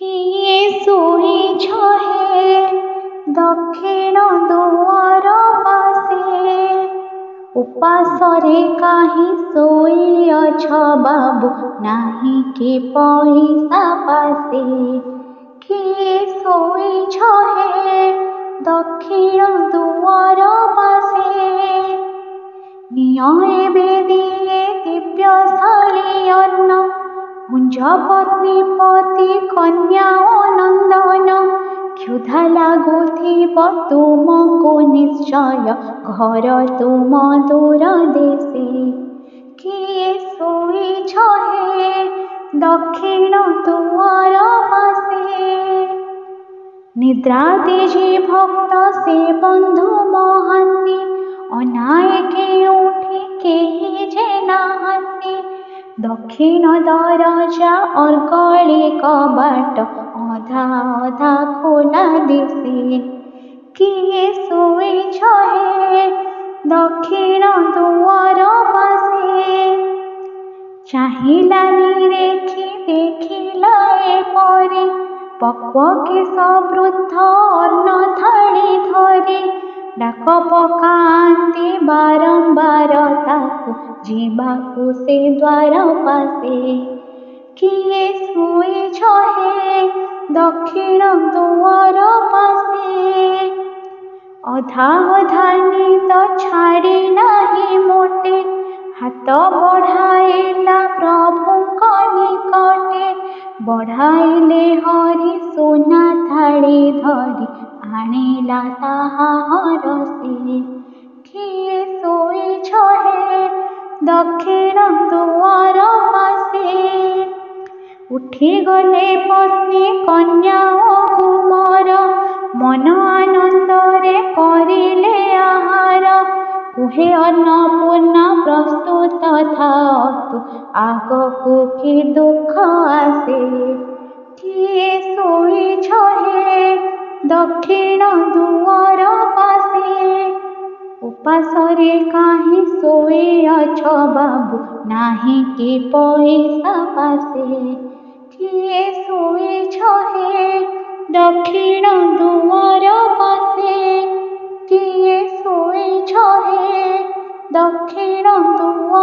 କିଏ ଶୋଇଛ ହେ ଦକ୍ଷିଣ ଦୁଆର ପାଶେ? ଉପାସରେ କାହିଁ ଶୋଇଅଛ ବାବୁ, ନାହିଁ କି ପଇସା ପାଶେ? କିଏ ଶୋଇଛ ହେ ଦକ୍ଷିଣ ଦୁଆର ପାଶେ? ନିଅ ଏବେ ଦିଏ ଦିବ୍ୟଶାଳୀ ଅନ୍ନ, ଭୁଞ୍ଜ ପତ୍ନୀ ପତି କନ୍ୟା ଓ ନନ୍ଦନ। କ୍ଷୁଧା ଲାଗୁଥିବ ତୁମକୁ ନିଶ୍ଚୟ, ଘର ତୁମ ଦୂର ଦେଶେ। କିଏ ଶୋଇଛ ହେ ଦକ୍ଷିଣ ଦୁଆର ପାଶେ? ନିଦ୍ରା ତେଜି ଭକ୍ତ ସେ ବନ୍ଧୁ ମହାନ୍ତି, ଅନାଏ କେଉଁଠି କେହି ଯେ ନାହାନ୍ତି। ଦକ୍ଷିଣ ଦରଜା ଅର୍ଗଳି କବାଟ ଅଧା ଅଧା ଖୋଲା ଦିଶେ। କିଏ ଶୋଇଛ ହେ ଦକ୍ଷିଣ ଦୁଆର ପାଶେ? ଚାହିଁଲା ନିରେଖି ଦେଖିଲା ଏପରି, ପକ୍ୱ କେଶ ବୃଦ୍ଧ ଅନ୍ନ ଥାଳି ଧରି। ଡାକ ପକାନ୍ତି ବାରମ୍ବାର ତାକୁ ଯିବାକୁ ସେ ଦ୍ୱାର ପାଶେ। କିଏ ଶୋଇଛ ହେ ଦକ୍ଷିଣ ଦୁଆର ପାଶେ? ଅଧା ଅଧା ନିଦ ଛାଡ଼ି ନାହିଁ ମୋଟେ, ହାତ ବଢ଼ାଇଲା ପ୍ରଭୁଙ୍କ ନିକଟେ। ବଢ଼ାଇଲେ ହରି ସୁନା ଥାଳି ଧରି, ଆଣିଲା ତାହା ହରଷେ। କିଏ ଶୋଇଛ ହେ ଦକ୍ଷିଣ ଦୁଆର ପାଶେ? ଉଠିଗଲେ ପତ୍ନୀ କନ୍ୟା ଓ କୁମର, ମନ ଆନନ୍ଦରେ କରିଲେ ଆହାର। କୁହେ ଅନ୍ନପୂର୍ଣ୍ଣା ପ୍ରସ୍ତୁତ ଥାଅତୁ, ଆଗକୁ କି ଦୁଃଖ ଆସେ। କିଏ ଶୋଇଛ ହେ ଦକ୍ଷିଣ ଦୁଆର ପାଶେ? ଉପାସରେ କାହିଁ ଶୋଇଅଛ ବାବୁ, ନାହିଁ କି ପଇସା ପାଶେ? କିଏ ଶୋଇଛ ହେ ଦକ୍ଷିଣ ଦୁଆର ପାଶେ? କିଏ ଶୋଇଛ ହେ ଦକ୍ଷିଣ ଦୁଆର